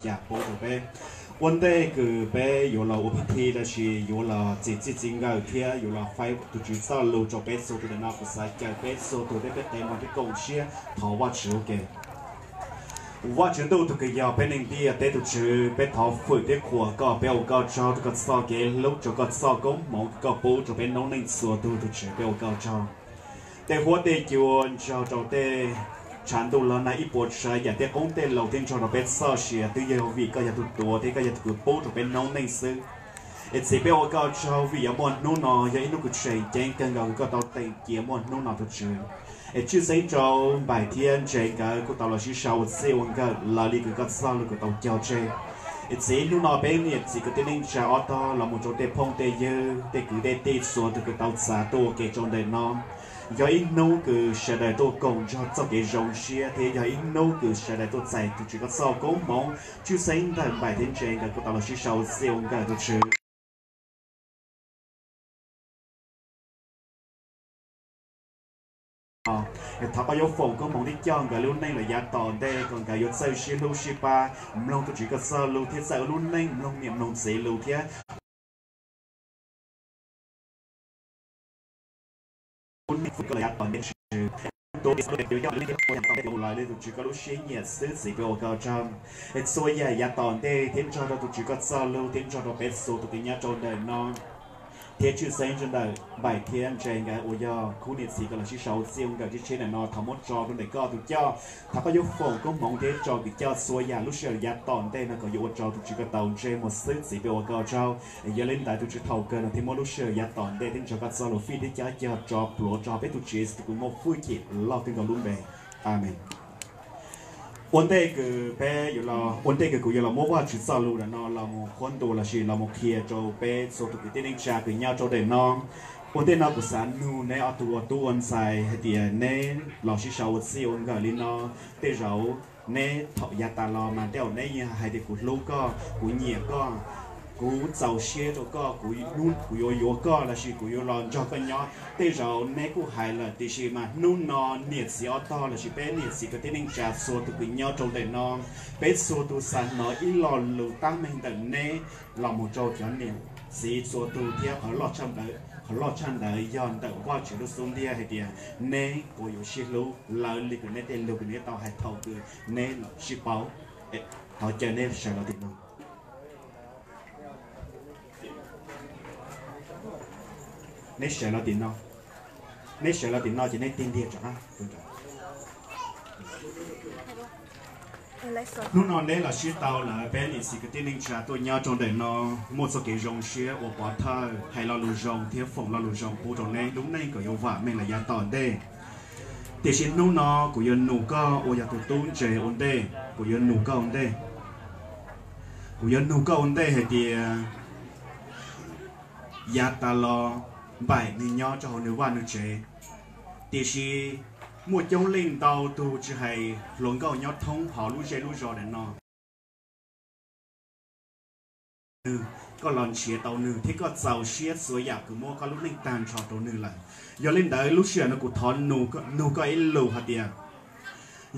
cas pub rau peb. Ua ntej kws peb yuav los ua pib thi los sis yuav los txi txij txi nkawm thiab yuav los faib tus Tswv txoj lus rau peb txhua tus ntawm no, kuv xav caw peb txhua tus peb peb qe muag thiab koom siab thov Vajtswv ua ke. Vajtswv ntuj tus kws yog peb neeg ntiaj teb tus Tswv, peb thov fwm thiab qhuas koj, peb ua koj tsaug rau koj txoj kev hlub, rau koj txoj koob hmoov koj pub rau peb noob neej txhua tus tus Tswv, peb ua koj tsaug. Tej huab tej cua nrog rau tej tshav ntuj los nag ib puas tsav yam tej qoob tej loo thiab nrog rau peb txoj sia twb yog vim koj yog tus tuav thiab koj yog tus kws pub rau peb noob neej xwb. Es txiv peb ua koj tsaug vim yog muaj hnub no yog ib hnub kws tseem ceeb kawg nkaus kws koj tau teem cia muaj hnub no tus Tswv. Es tshwj xeeb rau Npaim thiab Ntse nkawd kuj tau los sib sau ua txij ua nkawm raws li kws koj txoj lus kws tau cog tseg. Es txiv hnub no peb niam txiv kwv tij neej tsa ob tog los mus rau tej phooj tej ywg tej kwv tej tij txhua tus kws tau txav tuaj ua ke rau ntawm no. Yog ib hnub kws sawv daws tuaj koom nrog txoj kev zoo siab thiab yog ib hnub kws sawv daws tuaj txais tus Tswv koj txoj koob hmoov. Tshwj xeeb ntawm Npaim thiab Ntse nkawd kuj tau los sib sau ua txij ua nkawm tus Tswv. Thov koj yuav foom koob hmoov thiab coj nkawd lub neej los yav tom ntej kom nkawd yuav txawj sib hlub sib pab, mloog tus Tswv koj txoj lus thiab txawj ua lub neej mloog niam mloog txiv lus thiab ua neej fwm koj los yav tom ntej Tswv. Tus Tswv yuav coj lub neej thiab ua yav tom ntej mus raws li tus Tswv koj lub siab nyiam xwb, txiv peb ua koj tsaug. Es txhua yam yav tom ntej thiab nrog rau tus Tswv koj txoj lus thiab nrog rau peb txhua tus kws nyob rau ntawm no thiab tshwj xeeb rau ntawm Npaim thiab Ntse nkawd uas yog khub niam txiv koj los sib sau ua txij ua nkawm tshiab tshiab ntawm no, thov muab tso rau ntawm koj tus coj. Thov koj yuav foom koob hmoov thiab tso kws coj txhua yam lub sij hawm yav tom ntej no kom yuav ua rau tus Tswv koj tau ntsej muag xwb, txiv peb ua koj tsaug. Yog li ntawd tus Tswv thaum kawg no thiab muab lub sij hawm yav tom ntej thiab nrog koj txoj lus fij thiab cab cog tso pluav rau peb tus Tswv Yexus tus kws muaj hwj chim loj kawg nkaus lub npe. Amees. Ua ntej kws peb yuav los, ua ntej kws kuv yuav los muab Vajtswv txoj lus ntawm no los mus qhuab ntuas los sis los mus qhia rau peb txhua tus kwv tij neej tsa kws nyob rau ntawm no, ua ntej no kuv xav nug neb ob tug ua tub ua ntxhais hais tias neb los sib sau ua txij ua nkawm li no, tej zaum neb thaum yav tas los mas tej zaum neb yeej hais tias kuv hlub koj, kuv nyiam koj, kuv txaus siab rau koj, kuv, kuv yuav yuav koj los sis kuv yuav los nrog koj nyob. Tej zaum neb kuj hais lawm tiam sis mas hnub no niam txiv ob tog los sis peb niam txiv kwv tij neej tsa txhua tus kws nyob rau ntawm no, peb txhua tus xav hnov ib lo lus tab meeg ntawm neb los mus rau cov niam txiv txhua tus thiab qhov loj tshaj ntawd, qhov loj tshaj ntawd yog ntawm Vajtswv lub xub ntiag hais tias neb puas yuav sib hlub raws li kws neb tej lus kws neb tau hais thaum kws neb sib paub. Thov caw neb sawv los tim no. Neb sawv los tim no. Neb sawv los tim no ces neb tig ntiag rov qab. Hnub no neb los sib tau lawm, peb niam txiv kwv tij neej tsa tuaj nyob rau ntawm no, muaj txoj kev zoo siab ua pov thawj, hais lo lus zoo thiab foom lo lus zoo pub rau neb lub neej kom yuav vam meej los yav tom ntej. Tiam sis hnub no kuv yuav nug koj uas yog tus tub Ntse ua ntej, kuv yuav nug koj ua ntej. Kuv yuav nug koj ua ntej hais tias yav tas los Npaim nws nyob rau hauv nws vaj nws tsev, tiam sis muaj coob leej ntau tug tsis hais hluas nkauj nyob thoob hauv lub zej lub zos ntawm no. Nws, koj los nrhiav tau nws thiab koj txaus siab txhua yam kws muab koj lub neej tag nrho rau nws lawm. Yog li ntawd lub sij hawm no kuv thov nug koj ib lus hais tias,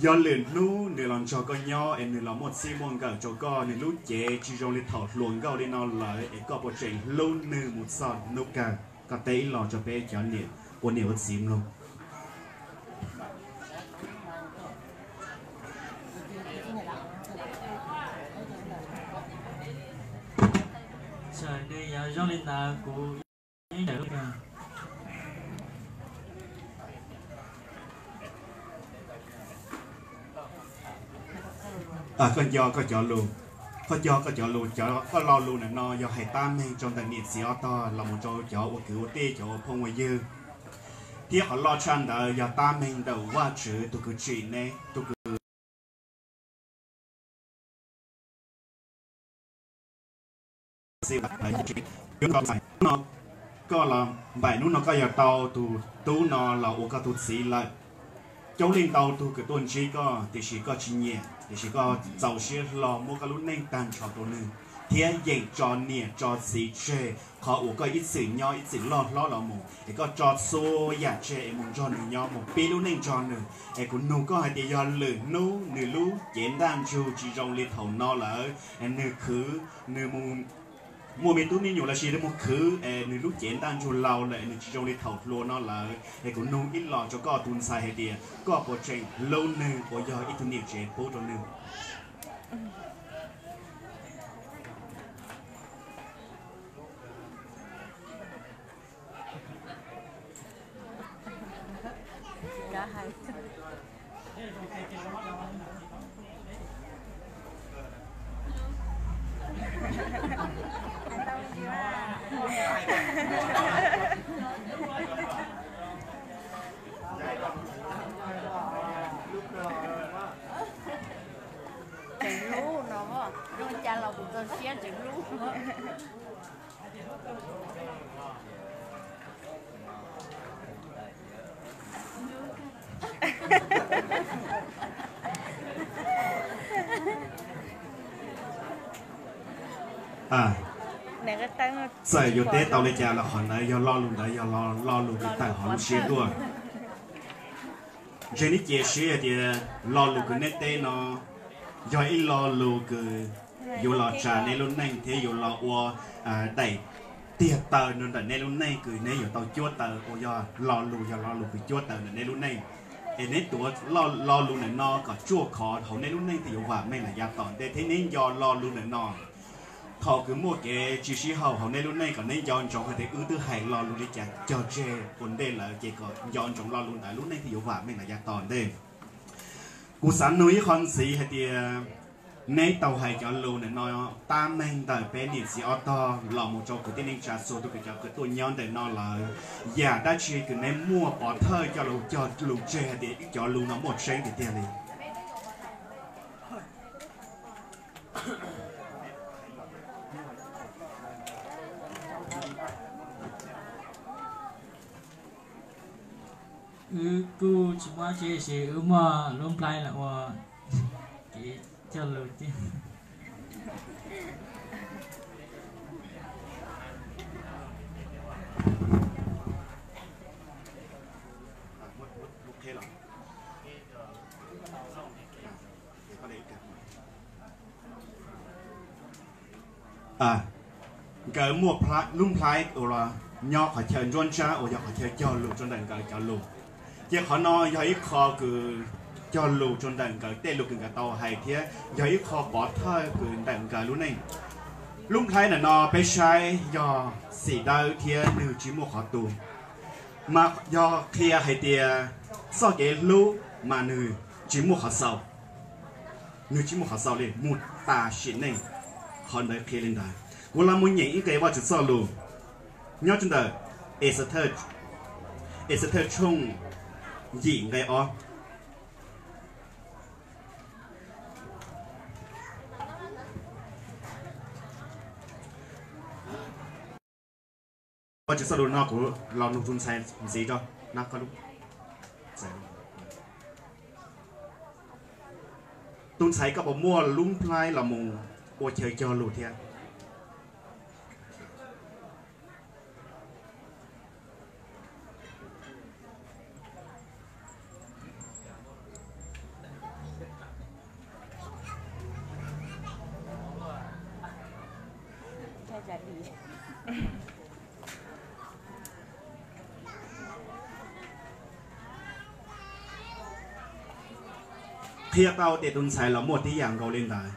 yog lwm hnub nws los nrog koj nyob es nws los muaj txij muaj nkawm rau koj, nws lub cev tsis zoo li thaum hluas nkauj li no lawm es koj puas tseem hlub nws mus txog hnub kawg? Koj teb ib los rau peb cov niam ua niam ua txiv mloog. Koj nco koj cov lus, koj nco koj cov lus, cov koj lo lus ntawm no yog hais tab meeg rau ntawm niam txiv ob tog los mus rau cov ua kwv ua tij, cov ua phooj ua ywg, thiab qhov loj tshaj ntawd yog tab meeg ntawm Vajtswv tus kws tsim neb, tus kws Koj los, Npaim, hnub no koj yog tau tus tub no los ua koj tus txiv lawm. Coob leej ntau tug kws tuaj ntsib koj tiam sis koj tsis nyiam, tiam sis koj txaus siab hlo muab koj lub neej tag nrho rau nws. thiab yeem tso niam tso txiv tseg. Qhov uas koj ib txwm nyob ib txwm loj hlob los mus es koj tso txhua yam tseg es mus nrog nws nyob, mus pib lub neej nrog nws. Es kuv nug koj hais tias yog lwm hnub nws lub cev ntaj ntsug tsis zoo li thaum no lawm, nws khwv, nws mus muaj me tub me nyuam lossis nws mus khwv es nws lub cev ntaj ntsug laus lawm, nws tsis zoo li thaum hluas no lawm, es kuv nug ib los rau koj tus ntxhais hais tias koj puas tseem hlub nws uas yog ib tug niam tsev pub rau nws? Tseem hlub no, ua cas los kuv txog siab tseem hlub. Txawm yuav teb tau li cas los qhov ntawd yog lo lus, ntawd yog lo lus kws tawm hauv lub siab tuaj. Ntshe neb cia siab hais tias lo lus kws neb teb no yog ib lo lus kws yuav los tsa neb lub neej thiab yuav los ua daim tiag taw ntawm neb lub neej kws neb yuav tau cuab taws, uas yog lo lus, yog lo lus kws cuab taws ntawm neb lub neej. Es neb tuav lo lus ntawm no kom tsuaj khov hauv neb lub neej thiaj yuav vam meej los yav tom ntej, thiab neb nco lo lus ntawm no thaum kws muaj kev tsis sib haum hauv neb lub neej kom neb nco ntsoov hais tias wb twb hais lo lus li cas cog tseg ua ntej lawm, ces kom nco ntsoov lo lus ntawd lub neej thiaj yuav vam meej los yav tom ntej. Kuv xav nug ib qho ntxiv hais tias neb tau hais cov lus ntawm no tab meeg ntawm peb niam txiv ob tog los mus rau kwv tij neej tsa txhua tus kws cov kws tuaj nyob ntawm no lawm, yam dab tsi kws neb muaj pov thawj coj los cog lus tseg hais tias cov lus no muaj tseeb tiag tiag li? Wb kuj tsis muaj dab tsi, wb muaj lub nplhaib los ua kev cog lus thiab. Nkawd muaj lub nplhaib uas nyob qhov chaw nruab nrab uas yog qhov chaw cog lus rau ntawm nkawd cov lus. Ces qhov no yog ib qho kws cog lus rau ntawm nkawd tej lus kws nkawd tau hais thiab yog ib qho pov thawj kws ntawm nkawd lub neej. Lub nplhaib ntawm no peb saib yog xim dawb thiab nws tsis muaj qhov tu, mas yog qhia hais tias txoj kev hlub mas nws tsis muaj qhov xaus, nws tsis muaj qhov xaus li mus tas sim neej. Qhov ntawd qhia li ntawd. Kuv los mus nyeem ib nqe Vajtswv txoj lus nyob rau ntawm Exeter, Exeter tshooj yim nqe ob. Vajtswv txoj lus no kuv los nug tus ntxhais ntxiv rau na. Tus ntxhais, koj puas muaj lub nplhaib los mus ua chaw cog lus thiab? Qhia tau tias tus ntxhais los muaj tib yam nkaus li ntawd.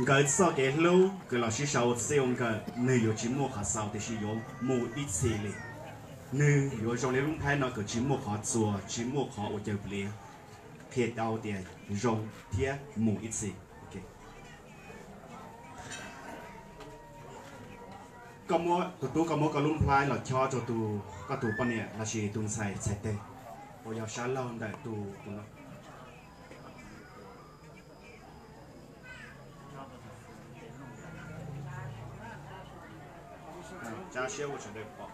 Nkawd txoj kev hlub kws los sib sau txij ua nkawm, nws yuav tsis muaj qhov xaus tiam sis yuav mus ib txhis li. Nws yuav zoo li lub nplhaib no kws tsis muaj qhov txuas, tsis muaj qhov ua caws pliav. Qhia tau tias zoo thiab mus ib txhis. Koj muab, tus tub, koj muab koj lub nplhaib los chob rau tus, koj tus poj niam lossis tus ntxhais txhais tes uas yog sab laug ntawm tus, tus no. Tsa siab ua sawv daws pom.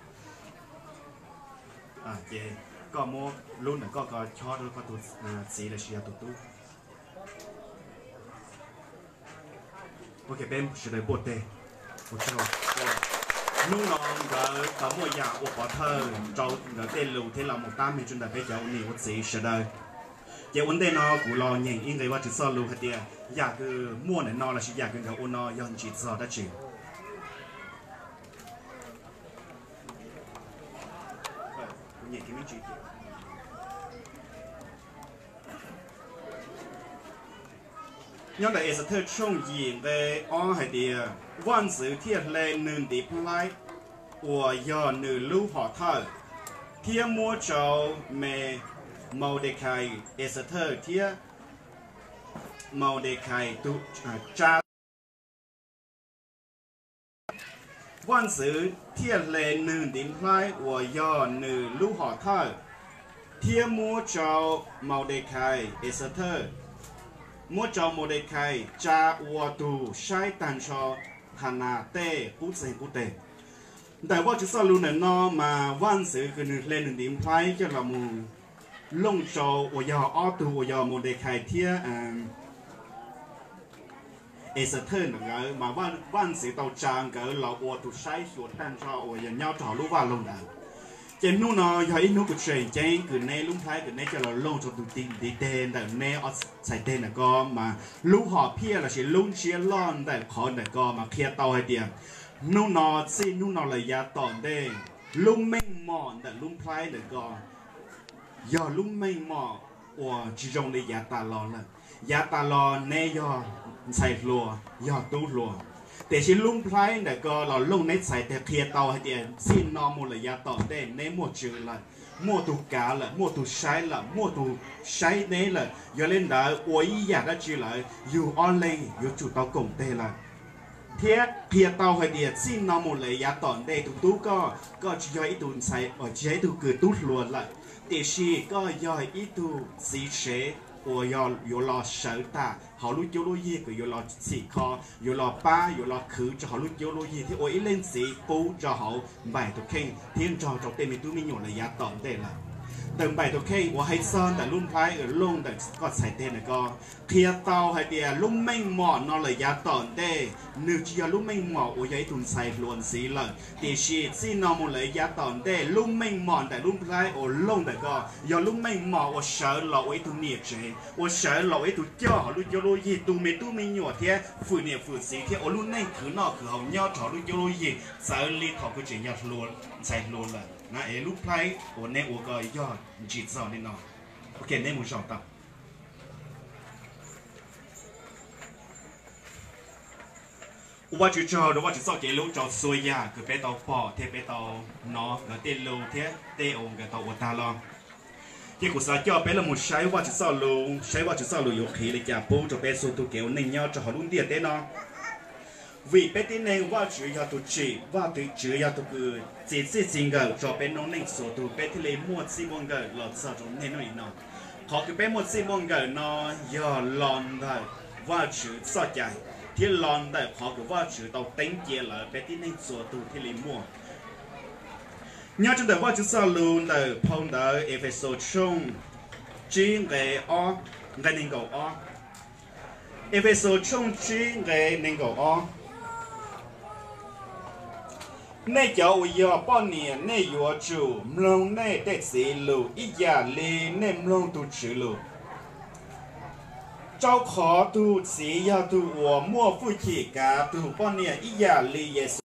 Ces koj muab lub ntawm koj ko chob rau koj tus txiv lossis yog tus tub. Ok, peb sawv daws npuaj teg. Hnub no nkawd tau muaj yam ua pov thawj rau nkawd tej lus thiab los mus tab meeg rau ntawm peb cov ua niam ua txiv sawv daws. Ces ua ntej no kuv los nyeem ib nqe Vajtswv txoj lus hais tias yam kws muaj ntawm no lossis yam kws nkawd ua no yog ntsig txog dab tsi. Nyob ntawm Exeter tshooj yim nqe ob hais tias, vaj ntxwv thiaj hle nws ntiv nplhaib uas yog nws lub hom thawj, thiab muab rau me Maudekai, Exeter thiab Maudekai tus tsa Vaj ntxwv thiaj hle nws ntiv nplhaib uas yog nws lub hom thawj, thiab muab rau Maudekai, Exeter, muab rau Maudekai tsa ua tus saib tag nrho Hanas tej qub txeeg qub teg. Ntawm Vajtswv txoj lus ntawm no mas vaj ntxwv kws nws hle nws ntiv nplhaib coj los mus looj rau uas yog ob tug uas yog Maudekai thiab Exeter ntawm nkawd mas vaj ntxwv tau tsa nkawd los ua tus saib xyuas tag nrho uas yog nyob rau hauv lub vaj loog ntawd. Ces hnub no yog ib hnub kws tseem ceeb kws neb lub nplhaib kws neb coj los looj rau tus ntiv teg ntawm neb ob txhais teg ntawm ko mas lub hom phiaj lossis lub ntsiab loj ntawm qhov ntawm ko mas qhia tau hais tias hnub no txij hnub no lawm yav tom ntej lub meej mom ntawm lub nplhaib ntawm ko yog lub meej mom uas tsis zoo li yav tas los lawm. Yav tas los neb yog ntxhais hluas, yog tub hluas, tiam sis lub nplhaib ntawm ko los looj neb txhais teg qhia tau hais tias txij no mus lawm yav tom ntej neb muaj tswv lawm, muaj tus kav lawm, muaj tus saib lawm, muaj tus saib neb lawm. Yog li ntawd ua ib yam dab tsi lawm yug ob leeg yuav tsum tau koom teg lawm. Thiab qhia tau hais tias txij no mus lawm yav tom ntej tus tub koj, koj tsis yog ib tug ntxhais, tsis yog ib tug kws tub hluas lawm, tiam sis koj yog ib tug txiv tsev uas yog yuav los sawv tag hauv lub cuab lub yig, kws yuav los txhim kho, yuav los pab, yuav los khwv rau hauv lub cuab lub yig thiab ua ib leej txiv pub rau hauv npaim tus kheej thiab nrog rau tej me tub me nyuam lawm yav tom ntej lawm. Ntawm npaim tus kheej uas hais txog ntawm lub nplhaib uas looj ntawm koj txhais teg ntawm ko qhia tau hais tias lub meej mom no lawm yav tom ntej nws tsis yog lub meej mom uas yog ib tug ntxhais hluas ntxiv lawm, tiam sis txij no mus lawm yav tom ntej lub meej mom ntawm lub nplhaib uas looj ntawm ko yog lub meej mom uas sawv los ua ib tug niam tsev, uas sawv los ua ib tug coj hauv lub cuab lub yig, tu me tub me nyuam thiab fwm niam fwm txiv thiab ua lub neej khwv noj khwv haus nyob rau hauv lub cuab lub yig txawv li thaum kws tseem yog ntxhais hluas lawm na. Es lub nplhaib uas neb ua ko yog ntsig txog li no. Ok, neb mus zaum tau. Ua Vajtswv tsaug rau Vajtswv txoj kev hlub rau txhua yam kws peb tau pom thiab peb tau hnov nkawd tej lus thiab tej uas nkawd tau ua tag los. Ces kuv xav coj peb los mus saib Vajtswv txoj lus, saib Vajtswv txoj lus yuav qhia li cas pub rau peb txhua tus kev ua neej nyob rau hauv lub ntiaj teb no. Vim peb tib neeg Vajtswv yog tus tsim, Vajtswv yog tus kws txi txij txi nkawm rau peb noob neej txhua tus, peb thiaj li muaj txij muaj nkawm los txog rau niaj hnub no. Qhov kws peb muaj txij muaj nkawm no yog los ntawm Vajtswv txoj cai thiab los ntawm qhov kws Vajtswv tau teeb cia lawm peb tib neeg txhua tus thiaj li muaj. Nyob rau ntawm Vajtswv txoj lus ntawm phau ntawv Efexus tshooj tsib nqe ob, nqe nees nkaum ob. Efexus tshooj tsib nqe nees nkaum ob. Nej cov uas yog poj niam, nej yuav tsum mloog nej tej txiv lus ib yam li nej mloog tus Tswv lus, rau qhov tus txiv yog tus uas muaj hwj chim kav tus poj niam ib yam li Yexus.